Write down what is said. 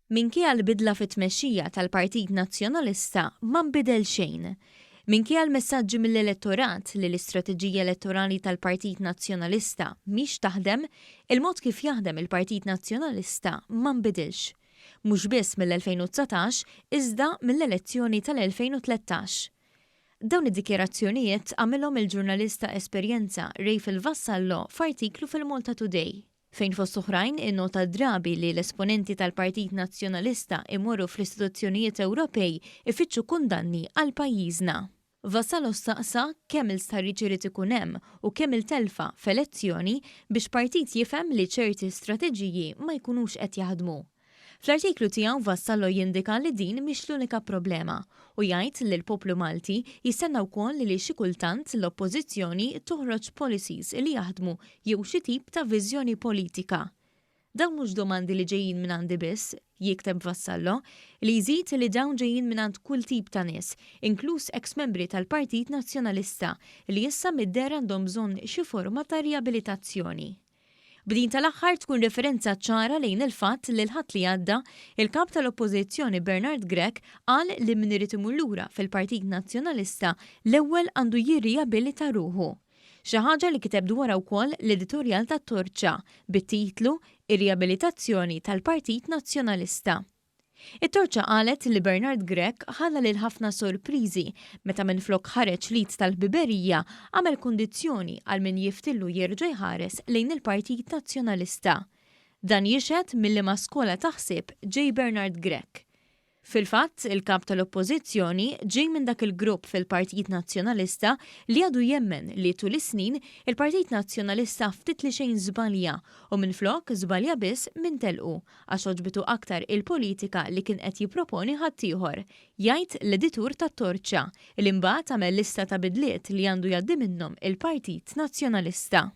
Minkejja l-bidla fit-tmexxija tal-Partit Nazzjonalista ma nbidel xejn. Minkejja l-messaġġi mill-elettorat li l-istrateġija elettorali tal-Partit Nazzjonalista mhix taħdem, il-mod kif jaħdem il-Partit Nazzjonalista ma nbidilx. Mhux biss mill-2019 iżda mill-elezzjoni tal-2013. Dawn id-dikjarazzjonijiet għamilhom il-ġurnalist ta' esperjenza Rayfel Vassallo f'artiklu fil-Malta Today, fejn fost oħrajn innota d-drabi li l-esponenti tal-Partit Nazzjonalista imorru fl-istituzzjonijiet Ewropej ifittxu kundanni għal pajjiżna. Vassallo staqsa kemm-il stħarriġ irid ikun hemm u kemm-il telfa f'elezzjoni biex partit jifhem li ċerti strateġiji ma jkunux qed jaħdmu. Fl-artiklu tiegħu Vassallo jindika li din mhix l-unika problema u jgħid li l-poplu Malti jistenna wkoll li xi kultant l-Oppożizzjoni toħroġ policies li jaħdmu jew xi tip ta' viżjoni politika. Dawn mhux domandi li ġejjin mingħandi biss, jikteb Vassallo, li jżid li dawn ġejjin mingħand kull tip ta' nies, inkluż eks-membri tal-Partit Nazzjonalista li issa mid-dehra għandhom bżonn xi forma ta' riabilitazzjoni. B'din tal-aħħar tkun referenza ċara lejn il-fatt li l-Ħadd li għadda, il-Kap tal-Oppożizzjoni Bernard Grech qal li min irid imur lura fil-Partit Nazzjonalista l-ewwel għandu jirriabilita ruħu. Xi ħaġa li kiteb dwarha wkoll l-editorjal tat-Torċa bit-titlu Ir-riabilitazzjoni tal-Partit Nazzjonalista. It-Torċa qalet li Bernard Grech ħalla lil ħafna sorpriżi meta minflok ħareġ l-id tal-ħbiberija għamel kundizzjoni għal min jiftillu jerġa' jħares lejn il-Partit Nazzjonalista. Dan jixhed mil-liema skola ta' ħsieb ġej Bernard Grech. Fil-fatt, il-Kap tal-Oppożizzjoni ġej minn dak il-grupp fil-Partit Nazzjonalista li għadu jemmen li tul is-snin il-Partit Nazzjonalista ftit li xejn żbalja u minflok żbalja biss min telqu għax għoġbitu aktar il-politika li kien qed jipproponi ħaddieħor, jgħid l-editur tat-Torċa, li mbagħad għamel lista ta' bidliet li għandu jgħaddi minnhom il-Partit Nazzjonalista.